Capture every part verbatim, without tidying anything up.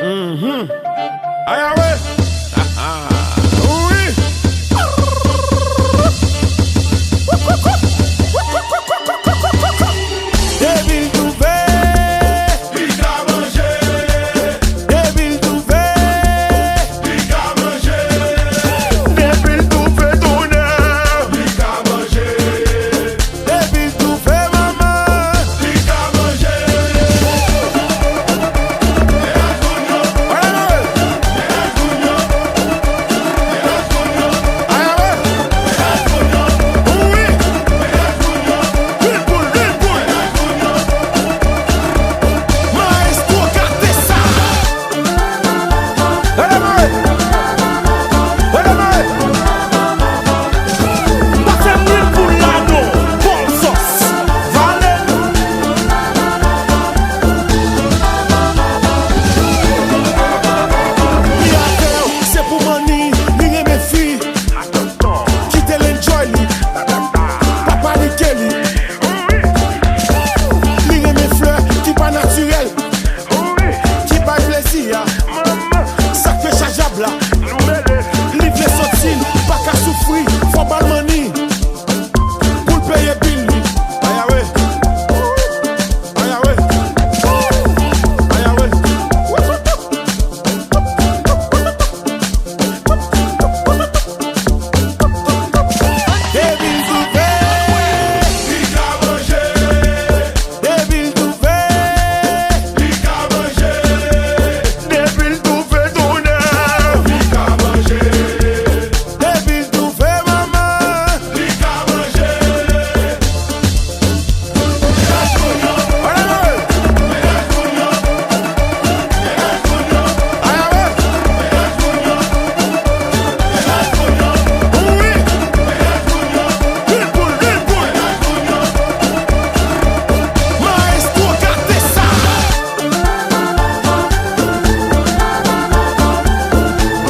Mhm. Aya we. Wi. Depi l twouve, li ka manje. Depi l twouve, li ka manje. Depi l twouve tonnè, li ka manje. Depi l twouve manman, li ka manje. Mennaj moun yo. Mennaj moun yo. Mennaj moun yo. Aya we. Mennaj moun yo. Wi. Mennaj moun yo. Lil Poul, Lil Poul. Mennaj moun yo. Maestro, gade sa. Rele mare! Rele mare! Pa fè m lwil pou l la non! Bòl sòs! Vale! Li avè w, se pou manni, li renmen fi. Kite l enjoy li. Pa panike li. Li renmen flè ki pa natirèl, ki bay plezi a. Sa k fè chajab la. Li vle sòti, li pa ka soufri. Fò ba l manni pou l peye bil li. Aya we. Aya we. Aya we. Depi l twouve, li ka manje. Depi l twouve, li ka manje. Depi l twouve tonnè, li ka manje. Depi l twouve manman, li ka manje.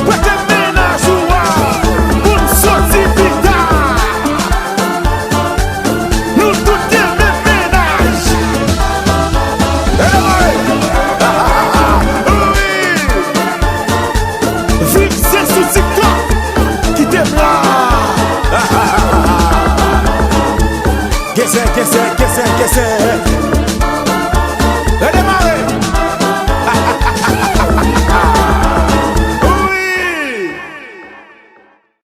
Prete mennaj ou a pou n soti pita. Nou tout gen menm mennaj. Wi. Viv zen sou TikTok. Kite m la. Gèsè, gèsè, gèsè, gèsè.